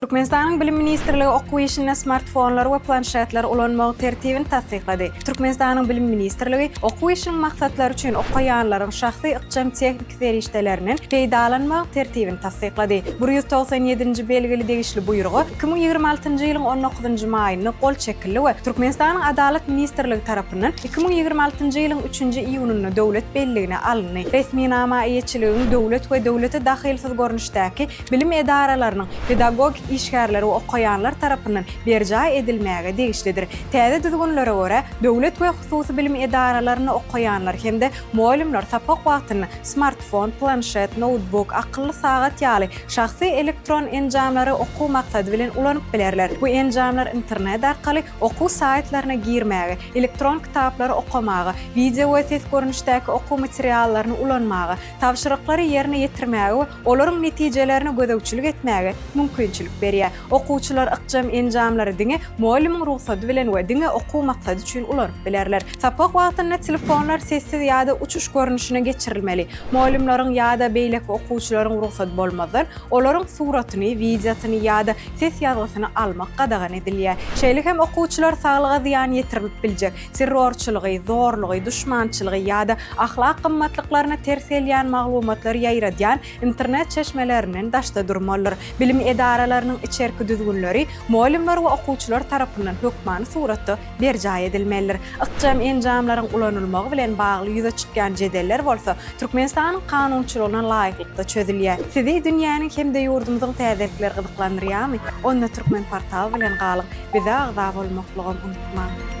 Türkmenistanyň Bilim ministrligi okuw işinde smartfonlary we planşetleri ulanmagyň tertibini tassyklady. Türkmenistanyň Bilim ministrligi okuw işiniň maksatlary üçin okaýanlaryň şahsy ykjam tehniki serişdelerinden peýdalanmagyň tertibini tassyklady. 197-nji belgili degişli buýruga 2026-njy ýylyň on dokuzynjy maýynda gol çekildi we Türkmenistanyň Adalat ministrligi tarapyndan 2026-njy ýylyň üçünji iýunynda döwlet belligine alyndy. Resminama eýeçiligiň döwlet we döwlete dahylsyz görnüşdäki bilim edaralarynyň pedagogik işgärleri we okaýanlar tarapyndan berjaý edilmäge degişlidir. Täze düzgünlere görä, döwlet we hususy bilim edaralarynda okaýanlar hem-de mugallymlar sapak wagtynda smartfon, planşet, noutbuk, akylly sagat ýaly şahsy elektron enjamlary okuw maksady bilen ulanyp bilerler. Bu enjamlar internet arkaly okuw saýtlaryna girmäge, elektron kitaplary okamaga, wideo we ses görnüşdäki okuw materiallaryny ulanmaga, tabşyryklary ýerine ýetirmäge we olaryň netijelerine gözegçilik etmäge mümkinçilik berýär. Okuwçylar ykjam enjamlary diňe mugallymyň rugsady bilen we diňe okuw maksady üçin ulanyp bilerler. Sapak wagtynda telefonlar sessiz ýa-da uçuş görnüşine geçirilmeli. Mugallymlaryň ýa-da beýleki okuwçylaryň rugsady bolmazdan, olaryň suratyny, wideosyny ýa-da ses ýazgysyny almak gadagan edilýär. Şeýle hem okuwçylar saglyga zyýan ýetirilip biljek, terrorçylygy, zorlugy, duşmançylygy ýa-da ahlak gymmatlyklaryna ters gelýän maglumatlary ýaýradýan internet çeşmelerinden daşda durmalydyr. Bilim edaralarynyň içerki düzgünleri mugallymlar we okuwçylar tarapyndan hökmany suratda berjaý edilmelidir. Ykjam enjamlaryň ulanylmagy bilen bagly ýüze çykýan jedeller bolsa Türkmenistanyň kanunçylygyna laýyklykda çözülýär. Sizi dünýäniň hem-de ýurdumyzyň täzelikleri gyzyklandyrýarmy? Onda Türkmenportal bilen galyň, bize agza bolmaklygam unutmaň!